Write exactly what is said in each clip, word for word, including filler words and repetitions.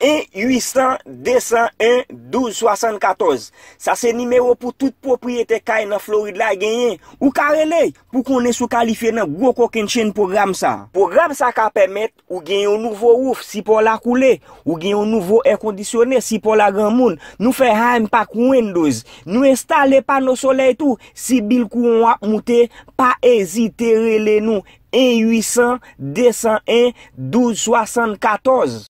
en uit san de san en douz swasann katòz. Sa se nimewo pou tout pwopriyetè kay nan Florid la genyen. Ou ka rele pou konnen si w kalifye nan gwo kokennchenn pwogram sa. Pwogram sa ka pèmèt ou gen yon nouvo wouf si pa w la koule, ou gen yon nouvo èkondisyone si pa w la granmoun. Nou fè high impact windows. Nou enstale pano solèy tou. Si bil kouran w ap moute, pa ezite rele nou. En uit san de san en douz swasann katòz.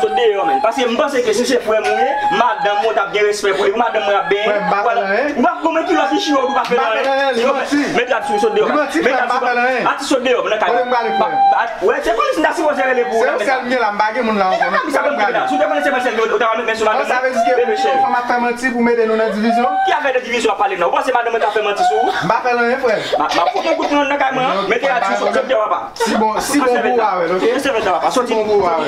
Sot deyò, menn. Paske m panse ke si se frè m ou ye, madanm ou t ap gen respè pou li. Pou madanm mwen ap benyen. Frè m, m pa fè l anyen. Ou p ap gon men kilòt li chire w, ou pa fè l anyen. M pa fè l anyen, li manti. Met la sou sot deyò. Li manti, frè m, m pa fè l anyen. Ati sot deyò, nan kay mwen. Kote m prale, frè m? Wè, se konnen si n ta sipòze rele pou ou nan kay la. Se ou sèl m gen la, m pa gen moun la ankò. Sa m ap konnen la. Si w te konnen se mwen sèl, ou ta met men sou madanm mwen. Sa vle di ke pou yon fanm ap fè manti pou mete nou nan divizyon? Ki afè de divizyon w ap pale la? Ou panse madanm mwen ta fè manti sou ou? M pa fè l anyen, frè m. M ap, m ap fout yon kout nan kay mwen, an. Mete la sou sot deyò, papa. Si bon, si bon pou ou a wè l, ok? Soti deyò, papa. Soti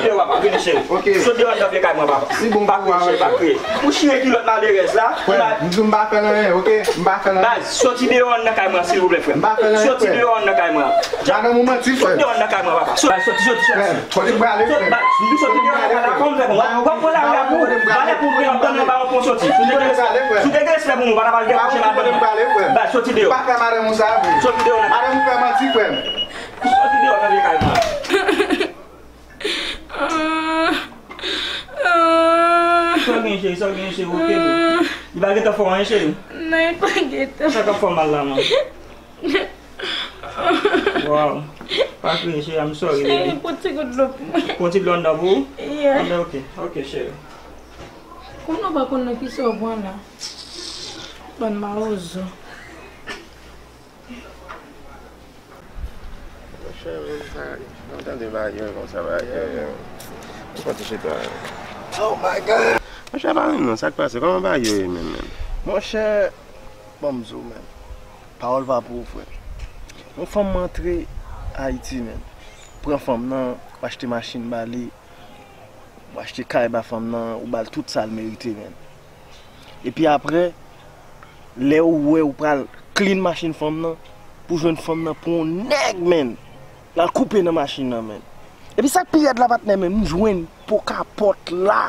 deyò, papa. Vini, cheri. Ok. Soti deyò anndan vye kay mwen, papa. Si bon pou ou a wè l, frè. Pa kriye, cheri, pa kriye. Ou chire kilòt malerèz la. Frè m, m di w m pa fè l anyen, ok? M pa fè l anyen. Baz, soti deyò anndan kay mwen, silvouplè, frè m. M pa fè l anyen, frè. Soti deyò anndan kay mwen. Madanm ou manti, frè. Soti deyò anndan kay mwen, papa. Soti, soti, soti, soti. Frè m, kote m prale, frè m? Baz, m di soti deyò anndan kay la, kòman m fè pou mwen? W ap pran lari a pou ou. Valè pou ou pran, pran nan ba w pou w soti. Si w te gen respè pou mwen, ou pa ta pral gen kouche madanm mwen. Baz, soti deyò. Ou pa fè madanm ou sa, frè. Soti deyò anndan. Madanm ou fè manti, frè m. Soti deyò nan vye kay mwen. Sa w gen, cheri? Sa w gen, cheri? Ok, boo. Li pa gentan fè w anyen, cheri? Non, li pa gentan. Sa k ap fè w mal la, man? Wow. Pa kriye, cheri, I'm sorry, baby. Cheri, pran ti gout dlo pou mwen. Pran ti dlo anndan pou ou? Yeah. Anndan, ok. Ok, cheri. Konnen w pa konn nan kisa w pran la. Bann mawozo. Monchè, men sa, nou tande bagay yo konsa, bagay yo. Ou pati chita. Oh my God! Monchè, pa menm non, sa k pase? Kòman bagay yo ye menm, menm? Monchè, ban m di w, menm. Pawòl pa pou ou, frè. Yon fanm antre Ayiti, menm. Pran fanm nan, ou achte machin ba li, ou achte kay ba fanm nan, ou ba l tout sa l merite, menm. Epi apre, lè ou wè ou pral clean machin fanm nan, pou jwenn fanm nan pou yon nèg, menm. L al koupe nan machin nan, menm. Epi sa k pi rèd la, patnè, menm, m jwenn po kapòt la.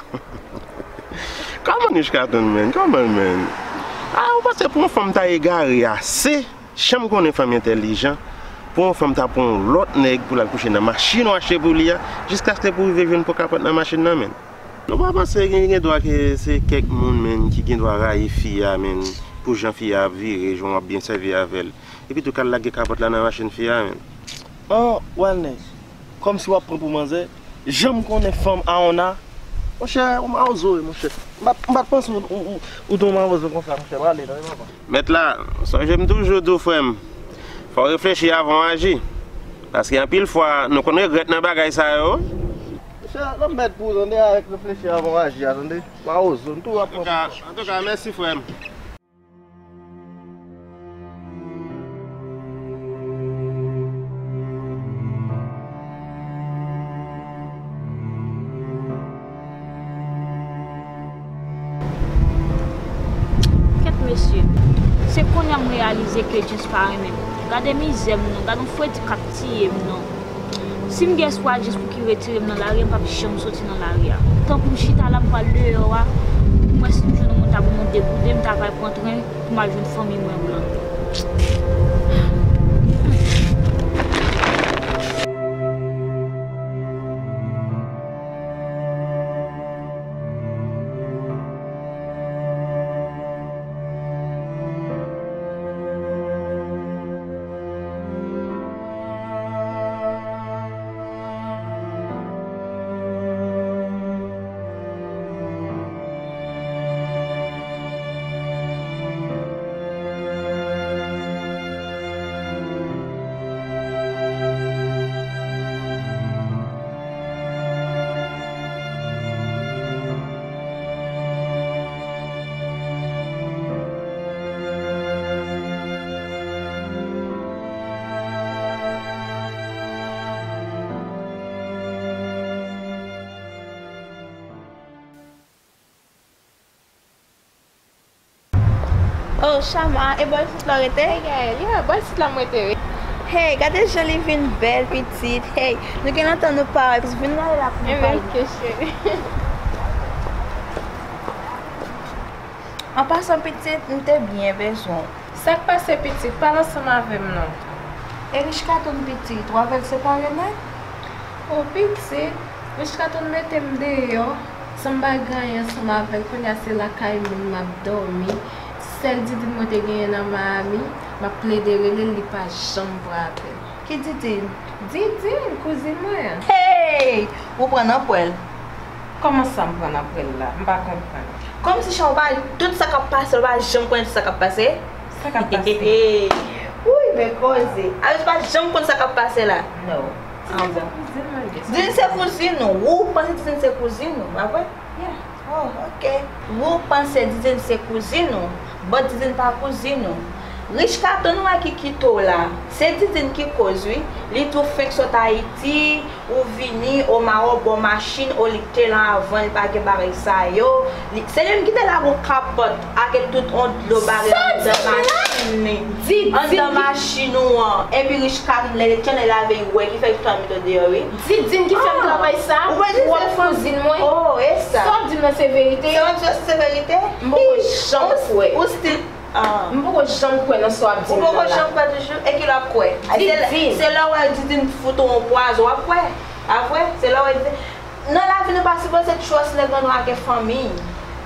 Kòman Nich ka tann, menm? Kòman, menm? Ah, ou panse pou yon fanm ta egare ase? Janm konnen fanm entèlijan, pou yon fanm ta pran yon lòt nèg pou l al kouche nan machin ou achte pou li a, jiskaske pou rive jwenn po kapòt nan machin nan, menm. Nou pa panse gen, gen dwa ke se kèk moun, menm, ki gen dwa rayi fi a, menm, pou jan fi a ap vire, jan w ap byen sèvi avè l. Epi tou k al lage kapòt la nan machin fi a, menm. Oh, Wellness, kòmsi w ap pran pou manzè, janm konnen fanm a on a. Monchè, ou mawozo wi, monchè. M pa t, m pa t panse ou, ou, ou, ou te yon mawozo konsa, monchè. Prale, tande papa. Mèt la, sonje m toujou di w, frè m, fò w reflechi avan w aji. Paske anpil fwa, nou konn regrèt nan bagay sa yo. Monchè, nan mèd pou ou, tande, avèk reflechi avan w aji a, tande. Mawozo, m tou ap pran. Antouka, antouka, mèsi, frè m. Kèt mesye, se kounye a m reyalize ke Jens pa renmen m. Gade mizè m non, gade yon fredi k ap tiye m non. Si m gen espwa Jens pou ki retire m nan lari a, m p ap janm soti nan lari a. Tan pou m chita la, m pral deyò a, pou m wè si m jwenn yon moun ta pou m degoude, m ta pral pran tren pou m al jwenn fanmi mwen blan. Oh, Chama, e bò isit la w rete? Hey, Gaëlle, yeah, bò isit la m rete, wi. Hey, gade jan li vin bèl, pitit. Hey, nou gen lontan nou pa wè, pitit, vin rale la pou nou pale. Ebyen, ok, cheri. An pasan, pitit, m te byen bezwen w. Sa k pase, pitit? Pale ansanm avè m non. E Richka tonn, pitit, w avè l separe nèt? O pitit, Richka tonn mete m deyò, san m pa gen anyen ansanm avè l, kounye a se lakay moun m ap dòmi. Sèl Didin mwen te genyen nan Miami, m ap plede rele l, li pa janm pran apèl. Ki Didin? Didin, kouzin mwen an. Hey! Ou pran nan pwèl. Kòman sa m pran nan pwèl la? M pa konprann. Kòmsi chan ou pa, tout sa k ap pase, ou pa janm konnen tout sa k ap pase? Sa k ap pase? Wouy, men koze. Alò, ou pa janm konn sa k ap pase la? No. Ah, bon. Didin se kouzin mwen, yes. Didin se kouzin ou? Ou panse Didin se kouzin ou, pa vre? Yeah. Oh, ok. Ou panse Didin se kouzin ou? But Didin pa kouzin ou. Richka, tann ou wè ki kite w la. Se Didin ki koz, wi. Li tou fenk sot Ayiti, ou vini, o Mawòk, bò machin, o li k te lan avan, li pa gen bagay sa yo. Li, se li menm ki te lave yon kapòt, ak tout yon dlo bare anndan machin li. Anndan machin ou an. Epi Richka, lè l te lave, li wè ki fè Richka mete w deyò, wi. Didin ki fè m travay sa? Ou pa di w ap kouzin mwen? Oh, e sa. Sa w ap di m nan se verite? Sa w ap di m se verite? M poko janm kwè. Ou still, ah. M poko janm kwè nan sa w ap di m nan la. Ou poko janm kwè toujou? E ki lè w ap kwè? Didin. Se lè w wè Didin fout ou yon pwazon, w ap kwè. A vre? Se lè w wè Didin. Nan lavi, nou pa sipoze trust nèg lan nou ak fanmi.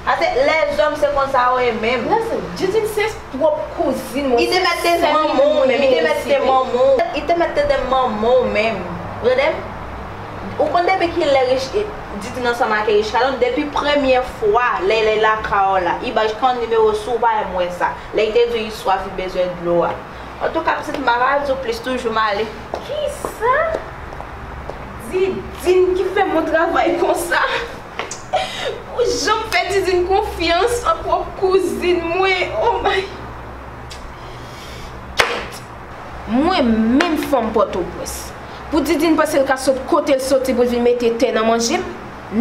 Ase lèzòm se konsa yo ye menm. Listen, Didin se pwòp kouzin mwen. Li te mèt te manman w menm, li te mèt te manman w. Li te mèt te te manman w menm. Ou tande m? Ou konn depi kilè Rich, Didin ansanm ak Richka? Depi premye fwa lè, lè l lakay ou la, li bay Richka nimewo sou ou pa janm wè sa. Lè li te di w li swaf, li bezwen dlo a. Antouka, pitit, m pa ka di w plis toujou, m ale. Kisa? Didin ki fè m yon travay konsa? Ou janm fè Didin konfyans an pwòp kouzin mwen. Oh my. Mwen menm fanm Pòtoprens. Pou Didin panse l ka sot kote l soti pou l vin mete tè nan manje m?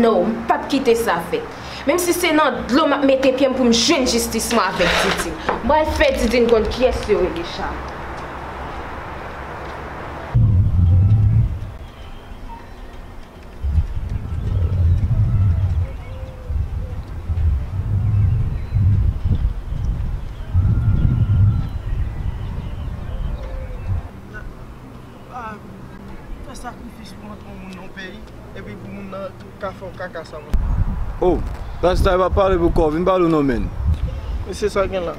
No, m p ap kite sa fèt. Menm si se nan dlo m ap mete pye m pou m jwenn jistis mwen avèk Didin. M pral fè Didin konn kiyès yo rele Chama. Pa fè sakrifis pou antre yon moun nan yon peyi, epi pou moun nan ka fè w kaka sa moun. Oh, rasta, pa pale pou kò w, vin pale w non, menn. Mesye, sa gen la?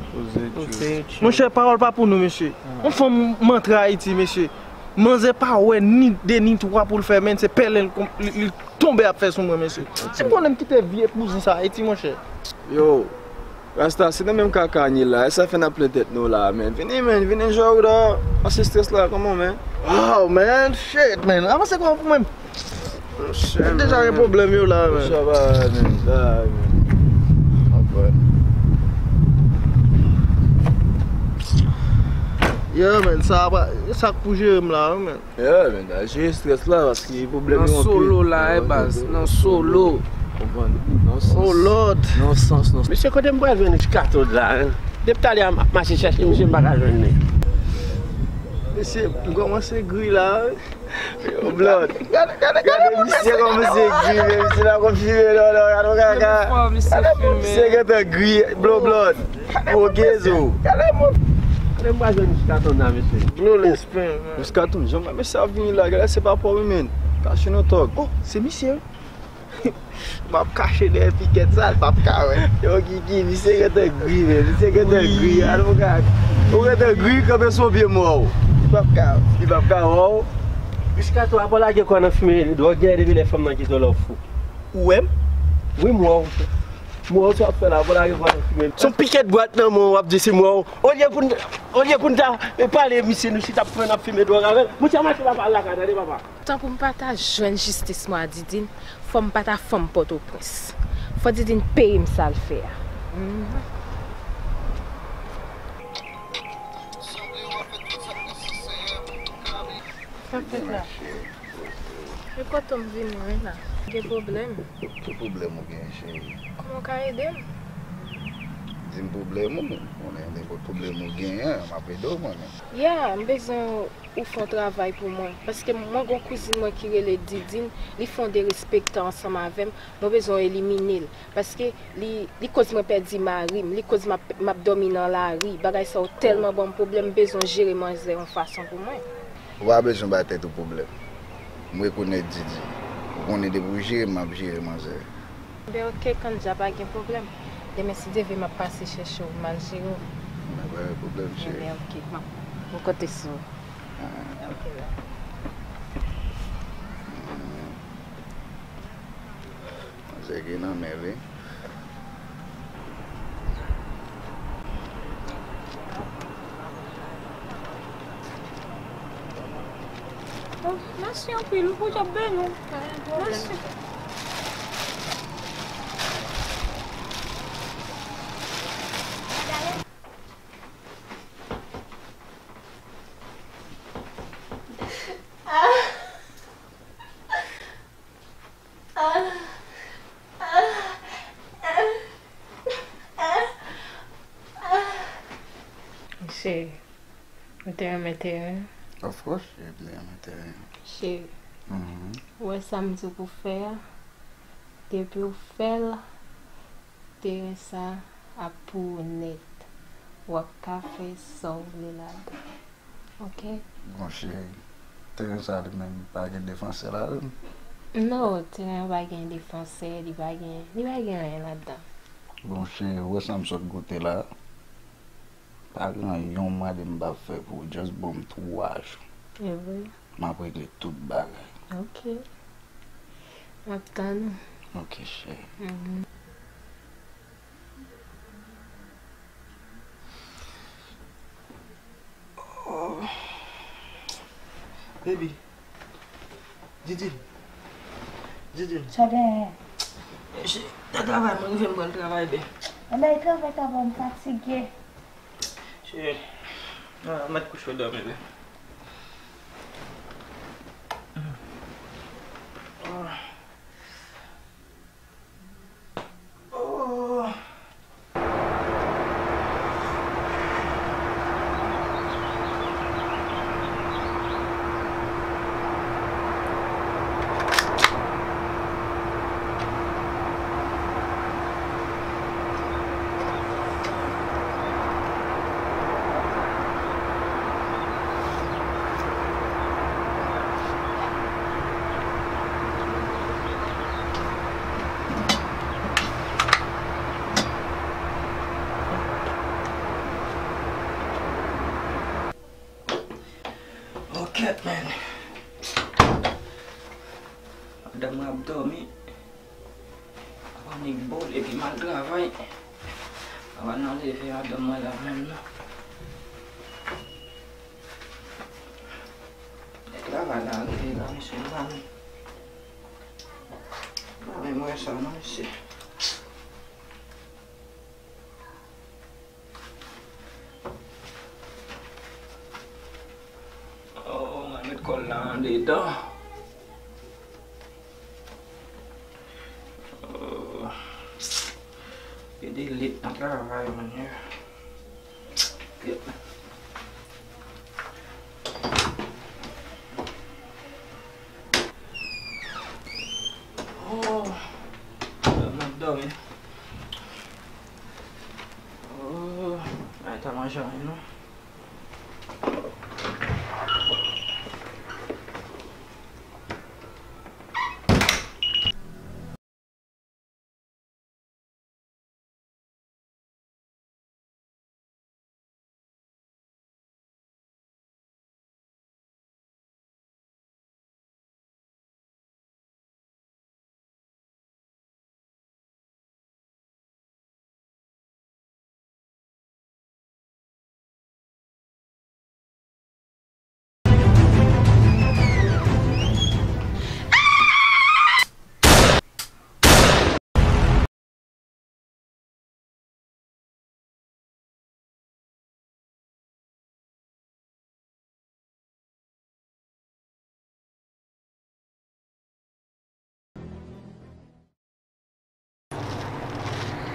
Monchè, pawòl pa pou nou, mesye. Yon fanm m antre Ayiti, mesye. Manzè pa wè ni de ni twa pou l fè, menn, se pèlen li, li tonbe ap fè sou mwen, mesye. Se konnen m kite vye kouzin sa Ayiti, monchè. Yo, Rasta, se nan menm kaka n ye la. E sa fè n ap plen tèt nou la, menn. Vini, menn, vini jwe w dò. Pase strès la, kòman, menn? Wow, man, shit, man. Avanse kò w pou mwen. Deja gen pwoblèm yo la, menn. Sa va, menn. Sa va, menn. Yeah, man, sa va, sa k pou jere m la, wi, man. Yeah, man, al jere strès la, paske pwoblèm yo anpil. Nan solo la, eh, baz, nan solo. Konprann? Nan sans. Oh, Lord. Nan sans, nan. Mesye, kote m pral jwenn Richka Todd la, hein? Depi talè a m ap mache chèche misye, m pa ka jwenn li. Mesye, m kòmanse gri la, hein? Yo, Blood. Gade, gade, gade, gade misye kòmanse gri, men misye pa konn fimen, non, non, gade yon kaka. Gade misye gentan gri, Blood, Blood. Gade moun. Gade m pral jwenn Richka Todd la, mesye. Blue Lens. Miskaton, jan mesye ap vini la, gade se pa pa w, men. Kache nan tòg. Oh, se misye, wi. M ap kache dèyè pikèt sa, l p ap ka wè. Yo, Kiki, misye gentan gri, men. Misye gentan gri, al, ou ka. Ou gentan gri, kanpe sou pye mò w. Li p ap ka. Li p ap ka wè w. Miskaton, apa w lage kò w nan fimen dwòg, depi lè fanm nan kite w la w fou. Ou wè m? Wi, m wè w. M wè w, sa w ap fè la, apa w lage kò w nan fimen. Se yon pikèt bwat nan men w, w ap di si m wè w. Olye pou n, olye pou n ta, e, pale, misye, nou chita pou n ap fimen dwòg avè l. Monchè, mache papa, al lakay, tande papa. Tan pou m pa ta jwenn jistis mwen a Didin, fò m pa ta fanm Pòtoprens. Fò Didin peye m sa l fè a. Mhm. Sa k fèt la? E kote m vini wi la? Gen pwoblèm? Ki pwoblèm ou gen, cheri? Kòman w ka ede m? Di m pwoblèm ou, konnen nenpòt pwoblèm ou genyen, m ap ede w, konnen. Ya, m bezwen ou fè yon travay pou mwen. Paske mwen gon kouzin mwen ki rele Didine, li fè yon derespektan ansanm avè m, mwen bezwen w elimine l. Paske li, li koz mwen pèdi mari m, li koz m ap, m ap dòmi nan lari. Bagay sa yo tèlman ban m pwoblèm, m bezwen w jere manzè yon fason pou mwen. Ou pa bezwen bay tèt ou pwoblèm. M rekonèt Didi. Ou konnen depi w jere m, m ap jere manzè. Ben oke, Kandja, pa gen pwoblèm. Demen, si Dye vle, m ap pase chèche w, m al jere w. Mwen pa gen pwoblèm, cheri. Ebyen oke, m ap, m konte sou ou. Ah. Oke, bye. Manzè gen nan men l, wi. Oh, mèsi anpil, Bondye ap beni w. Mèsi. Cheri, ou te renmen teren? Of course, cheri, m te renmen teren. Cheri, ou wè sa m di w pou fè a? Depi w fè l, teren sa ap pou ou nèt. W ap ka fè sa w vle ladan. Oke? Bon, cheri, teren sa li menm pa gen defansè ladan l? No, teren an pa gen defansè, li pa gen, li pa gen anyen ladan. Bon, cheri, ou wè sa m sot goute la? Pa gen yon mande m p ap fè pou ou, just ban m twa jou. E vre? M ap regle tout bagay. Oke. M ap tann ou. Oke, cheri. Mhm. Oh. Baby. Didine. Didine. Sa genyen? Cheri, nan travay, mwen rive m pran travay byen. Anben, travay, travay, m fatige. Cheri, ah, mèt kouche w dòmi, wi. Ah. Oh. Oh, kèt, man. Madanm mwen ap dòmi. Papa m li boule epi m al travay. Papa nan leve madanm mwen la menm non. Travay la rive la, mesye, m pa menm, m pa menm wè sa non, mesye. Oh, mwen met kòl la andedan. Oh. Gen de lit nan travay, mwen. Yep. Oh. M ap dòmi. Oh. Ay, ta manje anyen non.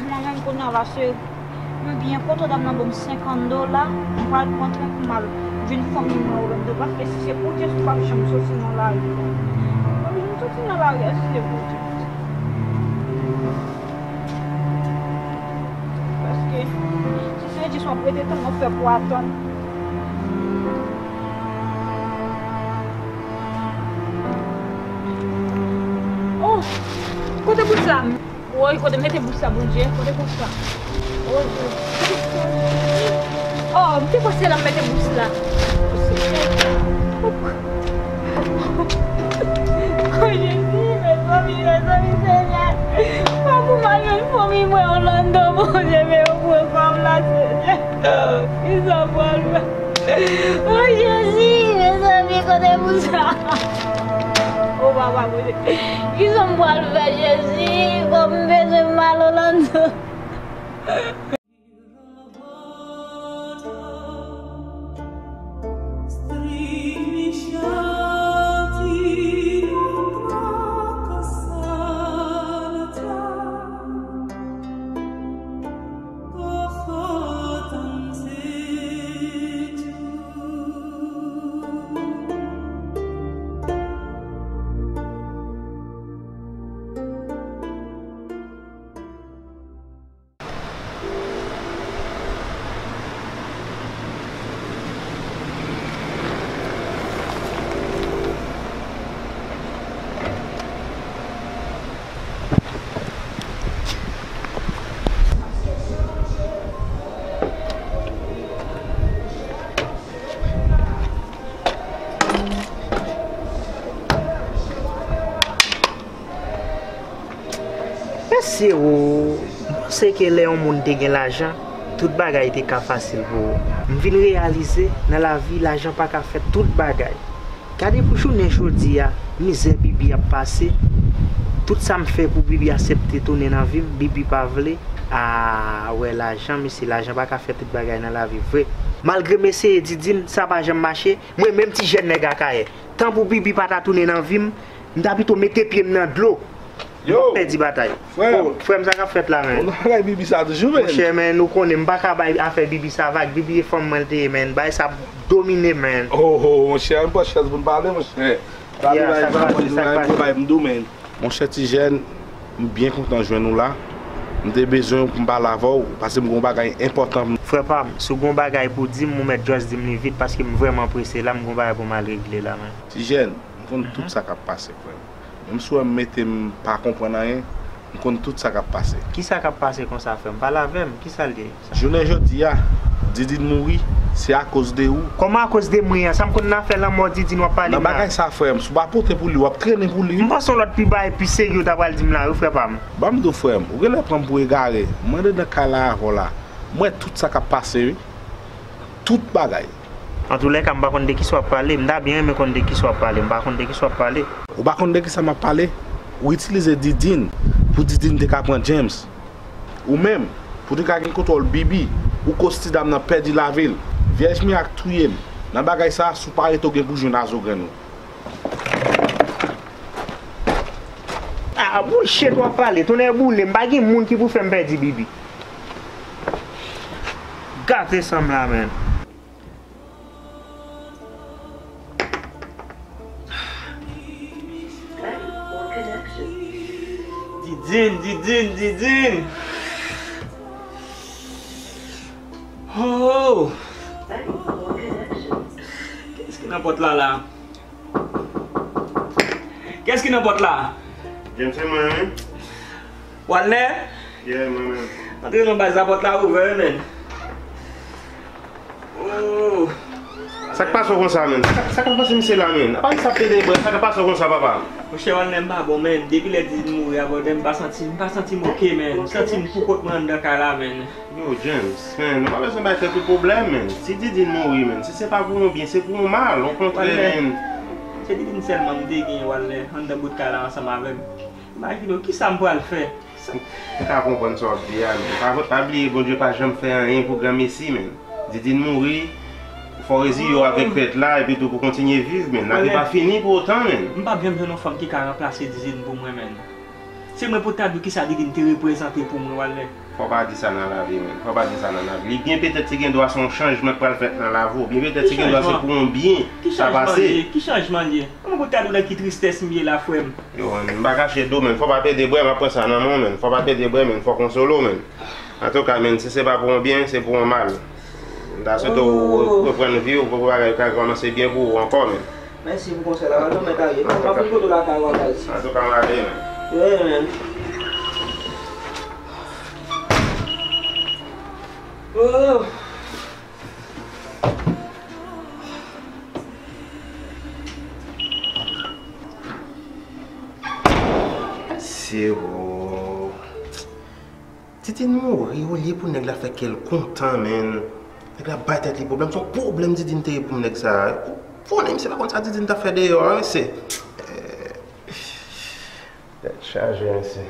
Mwen menm kounye a, paske Byen kontan dam nan ban m senkant dola, m pral pran tren pou m al jwenn fanmi mwen Orlando, paske si se pou Dye, m p ap janm soti nan lari a. M p ap janm soti nan lari a si se pou Dye. Paske si se Dye, w ap rete tann w ap fè pou atann. Oh, kote bous la? Woy, kote m mete bous la, Bondye? Kote bous la? Oh, Dye. Oh, m te panse la m mete bous la. Oh, Jezi, mezanmi, mezanmi, Senyè. Pa pou m al jwenn fanmi mwen Orlando, Bondye, men yo pran fanm la, Senyè. Kisa m pral fè? Oh, Jezi, mezanmi, kote bous la? Oh, papa, Bondye. Kisa m pral fè, Jezi? Kòm m bezwen m al Orlando. Mesye o, m panse ke lè yon moun te gen lajan, tout bagay te ka fasil pou ou. M vin reyalize, nan lavi, lajan pa ka fè tout bagay. Gade pou jounen jodi a, mizè Bibi ap pase. Tout sa m fè pou Bibi aksepte tounen nan vi m, Bibi pa vle. A, wè lajan, mesye, lajan pa ka fè tout bagay nan lavi vre. Malgre m eseye Didine, sa pa janm mache. Mwen menm ti jèn nèg Akayè, tan pou Bibi pa ta tounen nan vi m, m ta pito mete pye m nan dlo. M p ap pèdi batay. Frè m. Oh, frè m, sa k ap fèt la, men? Ou nan bagay Bibi sa toujou, men. Monchè, men, ou konnen, m pa ka bay afè Bibi sa vag. Bibi e fanm mwen l te ye, men. Bagay sa ap domine, men. Oh, oh, monchè, ann pran chans pou n pale, monchè. Pale, yeah, bay, sa k pase, sa k pase? Bay m di w, men. Monchè Tijèn, m byen kontan jwenn ou la. M te bezwen w pou m pale avè w, paske m gen yon bagay enpòtan. Frè pa m, si w gen yon bagay pou w di m, ou mèt just di m li vit, paske m vrèman prese la, m gen yon bagay pou m al regle la, men. Tijèn, m konn tout sa k ap pase, frè m. Menm si w wè m mete m pa konprann anyen, m konn tout sa k ap pase. Kisa k ap pase konsa, frè m? Pale avè m, kisa l ye? Jounen jodi a, Didine mouri, se akoz de ou. Kòman akoz de mwen an? Sa m konn nan afè lanmò Didine w ap pale la? Nan bagay sa, frè m, si w pa pote pou li, w ap trennen pou li, wi. M panse yon lòt pi bagay pi serye w ta pral di m la, wi, frè pa m. Ban m di w, frè m, ou genlè pran m pou egare. Mwen andedan kay la avè w la. M wè tout sa k ap pase, wi. Tout bagay. Antoulèka, m pa konn de kisa w ap pale. M ta byen renmen konn de kisa w ap pale. M pa konn de kisa w ap pale. Ou pa konn de kisa m ap pale? Ou itilize Didine pou Didine te ka pran James. Ou menm, pou te ka gen kontwòl Bibi, ou koz ti dam nan pèdi lavi l. Vyèj mirak touye m. Nan bagay sa, si w pa rete, w gen pou jwenn azogrenn ou. Ah, bullshit w ap pale, tonnè boule, m pa gen moun ki pou fè m pèdi Bibi. Gate san m la, menn. Didine, Didine, Didine. Oh! Kiyès ki nan pòt la, la? Kiyès ki nan pòt la? James, se mwen, wi. Walner? Yeah, mwen menm. Antre nan baz la, pòt la ouvè, wi, menn. Oh. Sa k pase w konsa, menn? Sa, sa k ap pase misye la, menn? Apa misye ap pede brèd? Sa k ap pase w konsa, papa? Monchè Walner, m pa bon, menn. Depi lè Didine mouri avè w, m pa santi, m pa santi m oke, menn. M santi m pou kont mwen anndan kay la, menn. Yo, James, menn, ou pa bezwen bay tèt ou pwoblèm, menn. Si Didine mouri, menn, si se pa pou yon byen, se pou yon mal, okontrè, menn. Se Didine sèlman m te gen, Walner, anndan bout kay la ansanm avè m. Imajine w, kisa m pral fè? M ka konprann sa w ap di a, men pa, pa bliye, Bondye pa janm fè anyen pou granmesi, men. Didine mouri, fò w reziye w avèk pèt la, epi tou pou kontinye viv, men. Lavi pa fini pou otan, men. M p ap janm jwenn yon fanm ki ka ranplase Didine pou mwen, men. Se mwen pou ta di w kisa Didine te reprezante pou mwen, Walner. Fò w pa di sa nan lavi, menn. Fò w pa di sa nan lavi. Li byen petèt se gen dwa se yon chanjman k pral fèt nan lavi w. Byen petèt se gen dwa se pou yon byen sa pase. Ki chanjman li ye? Kòman pou ta di w nan ki tristès m ye la, frè m? Yo, menn, m pa kache di w, menn. Fò w pa pede brè, m ap pran sa nan men w, menn. Fò w pa pede brè, menn. Fò w konsole w, menn. Antouka, menn, si se pa pou yon byen, se pou yon mal. M ta swete w reprann vi w, pou bagay yo ka kòmanse byen pou ou ankò, menn. Mèsi pou konsèy la, m al nan mèt ale. M ap vin kote w lakay ou a, baz. Antouka, m ale, menn. Yeah, menn. Oh. Sero. Didine mouri, olye pou nèg la fè kè l kontan, menn. Nèg la bay tèt li pwoblèm, se yon pwoblèm Didine te ye pou m nèg sa a. Fò nèg misye pa konn sa Didine t ap fè deyò a, mesye. Eh, tèt chaje, mesye.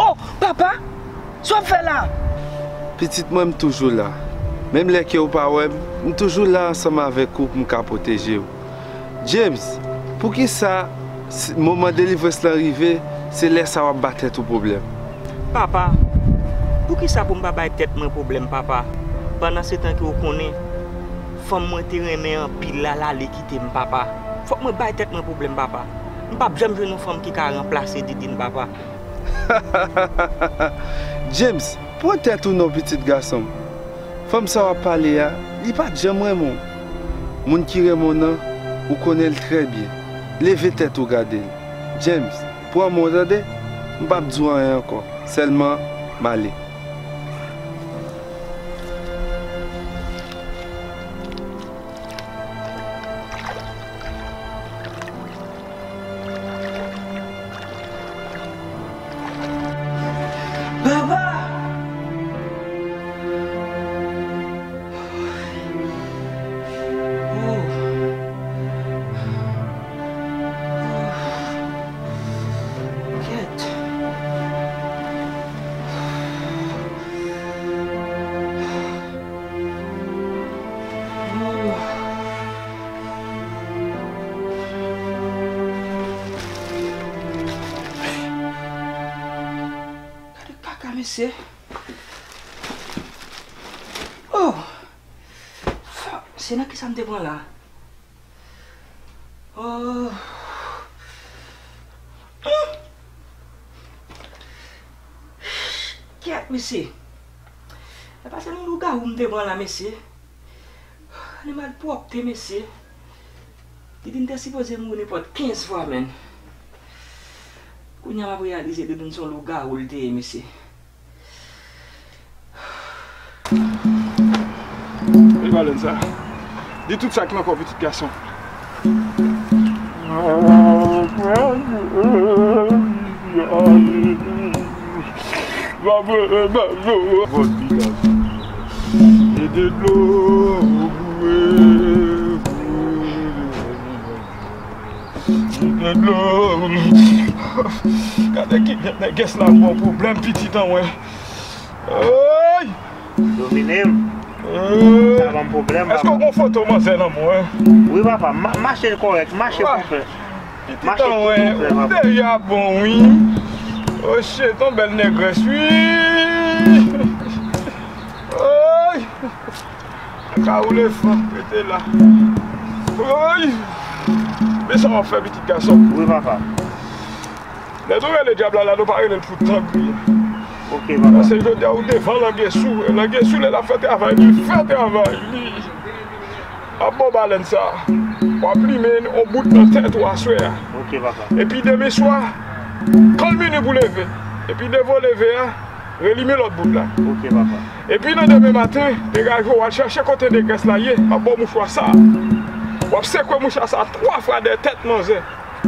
Oh, papa! Sa w ap fè la? Pitit mwen, m toujou la. Menm lè ke w pa wè m, m toujou la ansanm avèk ou pou m ka pwoteje w. James, poukisa s-, moman delivrans lan rive, se lè sa w ap ba tèt ou pwoblèm? Papa, poukisa pou m pa bay tèt mwen pwoblèm, papa? Pandan se tan ke w konnen, fanm mwen te renmen anpil la, l ale kite m, papa. Fòk mwen bay tèt mwen pwoblèm, papa. M p ap janm jwenn yon fanm ki ka ranplase Didine, papa. James, pran tèt ou non, pitit gason m. Fanm sa w ap pale a, li pa t janm renmen w. Moun ki renmen w nan, ou konnen l trè byen. Leve tèt ou gade l. James, pran men w tande. M p ap di w anyen ankò. Sèlman, m ale. Papa! Oh. Kèt. Oh. Gade kaka, mesye. Oh! Fò, se nan kisa m te pran la? Oh! Hmm! Kèt, mesye. E pa se nan lougawou m te pran la, mesye. Gade malpwòpte, mesye. Didine te sipoze mouri nenpòt kenz fwa, menn. Kounye a m ap reyalize Didine se yon lougawou l te ye, mesye. E balèn sa. Di tout sa k nan kò pitit gason. Mete dlo, boure, boure. Mete dlo. Gade ki nègès la bon pwoblèm pitit an mwen. Ay! Domine m. Sa ban m pwoblèm, papa. Èske w gon foto manzè nan men w? Wi, papa. Ma-, mache kòrèk, mache konpè. Pitit an mwen, ou deja bon, wi. Oh shit, yon bèl nègrès, wi. Oh, Ka woule fan, rete la. Oy! Men sa w ap fè, pitit gason. Wi, papa. Lè nou rele dyab la, la, nou pa rele l pou tan griye. Ok, papa. Paske jodi a, ou devan Langyesou. E Langyesou, lè l ap fè travay li, fè travay li. Ap bon balèn sa. W ap limen yon bout nan tèt ou aswè a. Ok, papa. Epi demen swa, kan l minuit pou leve. Epi devan w leve a, relimen lòt bout la. Ok, papa. Epi nan demen maten, degaje w al chèche kote negrès la ye, m ap ba w mouchwa sa. W ap sekwe mouchwa sa twa fwa dèyè tèt manzè.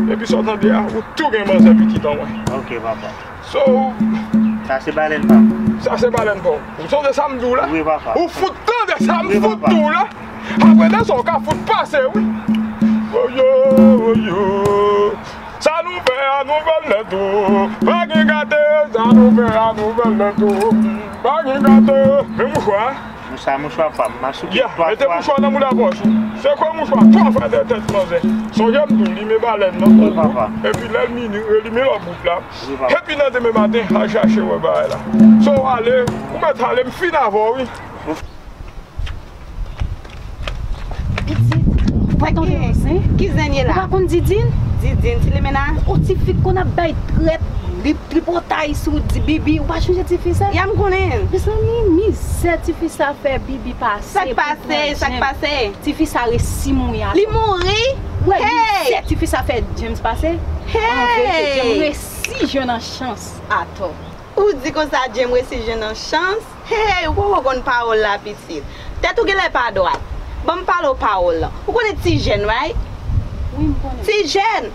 Epi sa w tande a, ou tou gen manzè pitit anmwey. Ok, papa. So, sa se balèn pa m. Sa se balèn pa w. Ou sonje sa m di w la? Wi, papa. Ou fout tande sa m fout di w la? Apre de sa, w ka fout pase, wi. Oyo, oyo. Sa nou fè a nouvèl nèt ou. Pa gen gate, sa nou fè a nouvèl nèt ou. Pa gen gate. Men mouchwa. Mouchwa, mouchwa pa m. M ap souke twa fwa. Ya, mete mouchwa nan mouda pòch ou. Sekwe mouchwa twa fwa dèyè tèt manzè. Sonje m di w, limen balèn nan. Wi, papa. Epi lè l minuit, relimen lòt bout la. Wi, papa. Epi nan demen maten, al chache wè bagay la. So, w ale, ou mèt ale, m fin avè w, wi. Pitit, ou pa tonbe nan zen? Ki zen ye la? Ou pa konn Didin? Didin, ti limena? O, tifi k konn ap bay trèt, li tripotay sou Di-, Bibi. Ou pa chonje tifi sa? Ya, m konnen. Mezanmi, mizè tifi sa fè Bibi pase. Sa k pase? Sa k pase? Tifi sa resi mouri atò. Li mouri? Ou wè mizè tifi sa fè James pase? An verite, James resi jwenn an chans atò. Ou di konsa James resi jwenn an chans? Hey, ou poko konn pawòl la, pitit. Tèt ou genlè pa dwat. Ban m pale w pawòl lan. Ou konnen Ti Jèn, right? Wi, m konnen. Ti Jèn!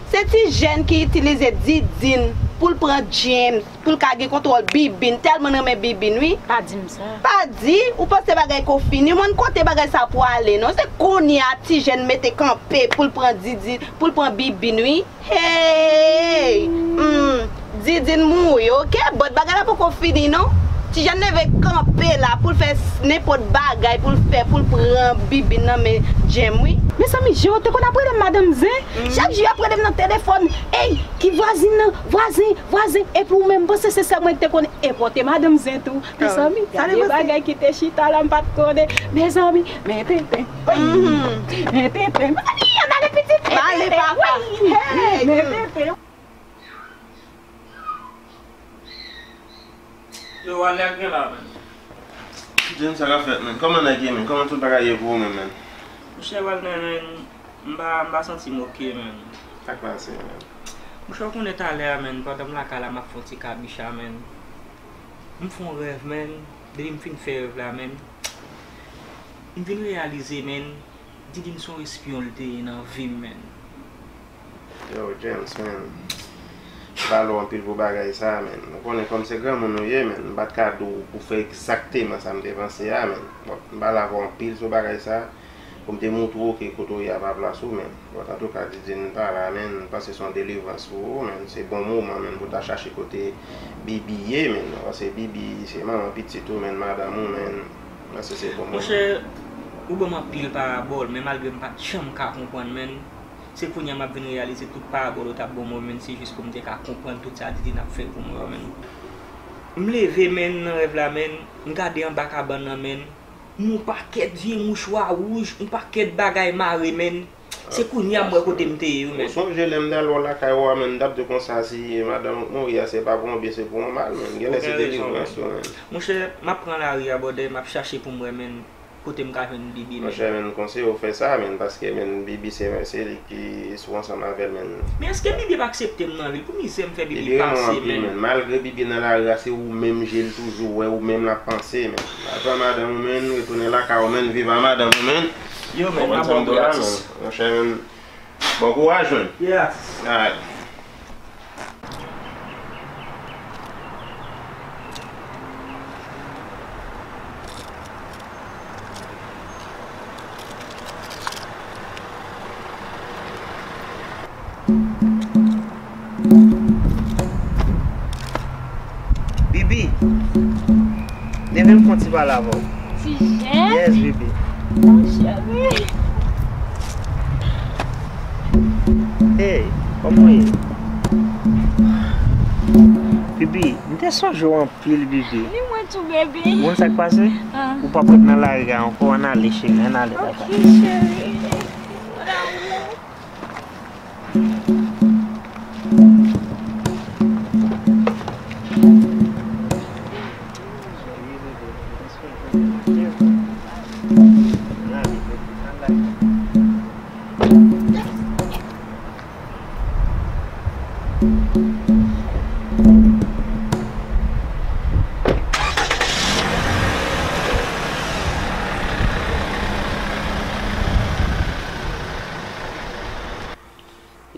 Se Ti Jèn ki itilize Didin pou l pran James, pou l ka gen kontwòl Bibin, tèlman l renmen Bibin, wi. Pa di m sa. Pa di, ou panse bagay ko fini, mwen kote bagay sa pwale, non. Se kounye a Ti Jèn mete kanpe pou l pran Didin, pou l pran Bibin, wi. Hey! Hmm, Didin mouri, oke? But bagay la poko fini, non. Ti Jèn leve kanpe la pou l fè s-, nenpòt bagay pou l fè, pou l pran Bibin nan men James, wi. Mezanmi, jan yo te konn ap rele m Madanm Zen. Hmm. Chak jou y ap rele m nan telefòn. Ey, ki vwazin nan? Vwazen, vwazen. Epi ou menm, m panse se sèl mwen ki te konn enpòte Madanm Zen tou. Mezanmi, gade bagay ki te chita la, m pa t konnen. Mezanmi, men tenten. Men tenten. Mezanmi, ann ale pitit. Male papa. Hey. Men tenten. Yo, Walner gen la, men. James, sa k ap fèt, men? Kòman nèg ye, men? Kòman tout bagay ye pou ou menm, men? Monchè, Walner, men, m pa, m pa santi m oke, men. Sa k pase, men? Monchè, ou konnen talè a, men, pandan m lakay la, m ap fè yon ti kabicha, men. M fè yon rèv, men. Depi m fin fè rèv la, men, m vin reyalize, men, Didin se yon espyon l te ye nan vi m, men. Yo, James, men. M pale w anpil pou bagay sa, men. Ou konnen kòm se granmoun ou ye, men. M pa t ka di w pou fè egzakteman sa m te panse a, men. Bon, m pale avè w anpil sou bagay sa. Pou m te moutre w ke kote w ye a pa plas ou, men. Bon, antouka, Didin pa la, men. M panse se yon delivrans pou ou, men. Se bon moman, men, pou w ta chache kote Bibi ye, men. Paske Bibi, se manman pitit ou, men, madanm ou, men. M panse se bon moman. Monchè, ou ban m anpil parabòl, men malgre m pa t janm ka konprann, men. Se kounye a m ap vin reyalize tout parabòl ou t ap ban mwen, men se jis pou m te ka konprann tout sa Didin ap fè pou mwen yo, men. M leve, men, nan rèv la, men, m gade anba kabann nan, men, m wè yon pakèt vye mouchwa wouj, yon pakèt bagay mare, men. Se kounye a m wè kote m te ye, wi, men. Ou sonje lè m t al wè w lakay ou a, men, m t ap di w konsa si madanm ou t mouri a, se pa pou yon byen, se pou yon mal, men. Genlè se delivrans, wi, men. Monchè, m ap pran lari a, brother, m ap chache pou m wè, men. Kote m ka jwenn Bibi, men? Monchè, men, m konseye w fè sa, men, paske, men, Bibi se, se li ki sou ansanm avè l, men. Men èske Bibi ap aksepte m nan vil? Pou mizè m fè Bibi pase, men. Bibi renmen w anpil, men. Malgre Bibi nan lari a, se ou menm je l toujou wè, ou menm l ap panse, men. Al pran madanm ou, men, retounen lakay ou, men, viv a madanm ou, men. Yo, men, m ap ba w gratis. Monchè, men, bon kouraj, men. Yeah. Alright. Bibi, leve m fè yon ti pale avè w. Ti Jèn? Yes, Bibi. Mon cheri. Hey, kòman w ye? Bibi, m te sonje w anpil, Bibi. Ni mwen Tou bebe. Ou konn sa k pase? Ah. Ou p ap ret nan lari a ankò, ann ale, cheri, ann ale, papa. Ok, cheri. Mon amour.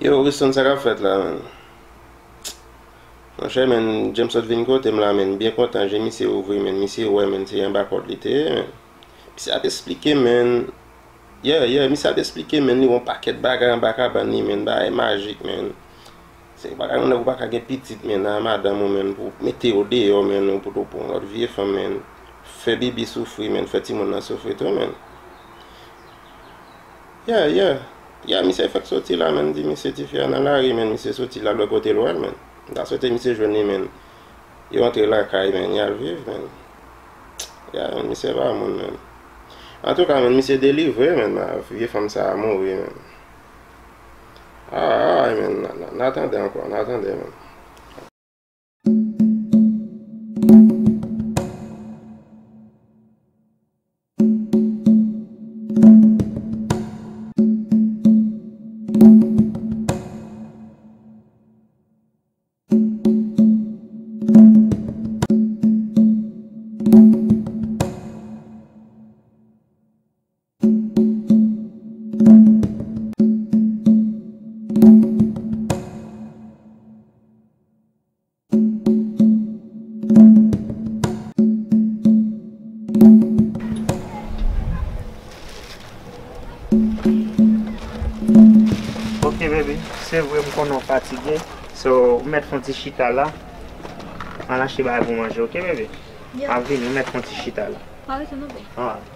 Yo, Wilson, sa k ap fèt la, menn? Monchè, menn, James sot vin kote m la, menn, byen kontan, je misye ouvri, menn, misye wè, menn, se anba kòd li te ye, menn. Misye ap esplike, menn. Yeah, yeah, misye ap esplike, menn, li wè yon pakèt bagay anba kabann li, menn, bagay majik, menn. Se bagay moun nan pou pa ka gen pitit, menn, a madanm ou, menn, pou mete yo deyò, menn, ou pou tou pran lòt vye fanm, menn. Fè Bibi soufri, menn, fè timoun nan soufri tou, menn. Yeah, yeah. Yeah, misye fèk soti la, menn, di misye tifi a nan lari, menn, misye soti la, lwe kote l wè l, menn. M ta swete misye jwenn li, menn. Yo antre lakay, menn, y al viv, menn. Ya, menn, misye pa moun, menn. Antouka, menn, misye delivre, menn, vye fanm sa a mouri, menn. Ah, ah, menn, n a, n a, n a tande ankò, n a tande, menn. Ok, baby, se vre m konnen w fatige. So, ou mèt fè yon ti chita la. M al achte bagay pou manje, ok, baby? Yeah. M ap vini, ou mèt fè yon ti chita la. Pa rete non, baby. Alright.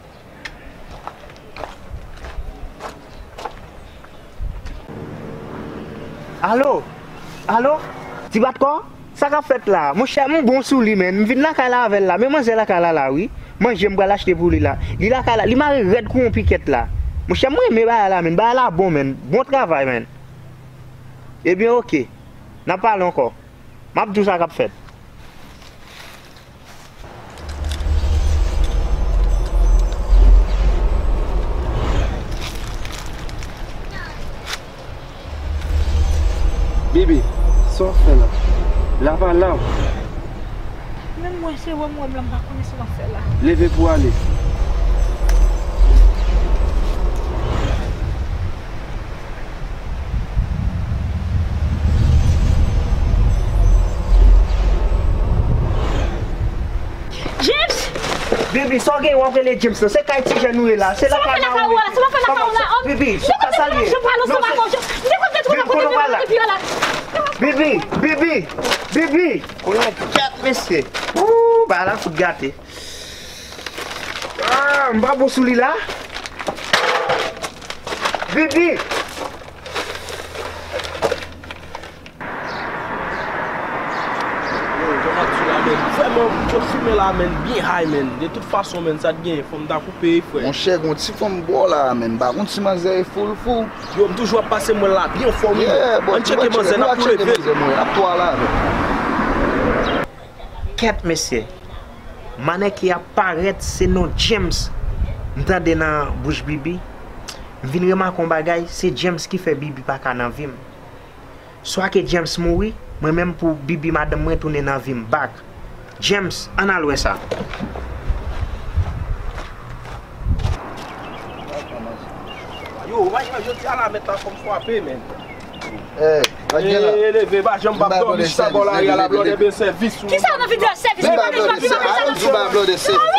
Alo? Alo? Ti bat kò? Sa k ap fèt la? Monchè, m bon sou li, menn. M vin lakay la avè l la. Men manzè lakay la la, wi. Manje m pral achte pou li la. Li lakay la. Li mare rèd kou yon pikèt la. Monchè, m renmen bagay la, menn. Bagay la bon, menn. Bon travay, menn. Ebyen, oke. N ap pale ankò. M ap di w sa k ap fèt. Bibi, sa w ap fè la? La pa la w. Menm mwen, se wè m wè m la, m pa konnen sa m ap fè la. Leve pou w ale. James! Baby, sa w gen w ap rele James lan? Se kay ti jèn ou ye la. Se lakay mari w ye. Sa w ap fè lakay ou la? Baby, se pa sa l ye. Non, se... Baby, kote w pral la? Baby, baby, baby. Kounye a, kèt, mesye. Ooh, bagay la fout gate. Ah, m pa bon sou li la. Bibi! Yo, jan m ap di w la, menn. Vrèman, yo fimen la, menn, byen high, menn. De tout fason, menn, sa t genyen, fò m ta koupe, frè. Monchè, gon ti fanm bò la, menn. M pa konn si manzè e fou l fou. Yo, m toujou ap pase mwen la, byen fò, wi. Yeah, bò, ann tcheke manzè, n ap tou leve. Ap tou ale avè l. Kèt, mesye. Manèki ap parèt, se non James m tande nan bouch Bibi. M vin remake yon bagay, se James ki fè Bibi pa ka nan vi m. Swa ke James mouri, mwen menm pou Bibi madanm mwen tounen nan vi m back. James, ann al wè sa. Yo, w pa gen jodi a la, mèt la fò m frape, menn. Eh, pa gen la. Eh, leve, pa janm p ap dòmi chita bò lari a la, blòdè, byen sèvis ou. Kisa w nan vin fè sèvis? Mwen pa bezwen, mwen pa bezwen. Blòdè, sèvis.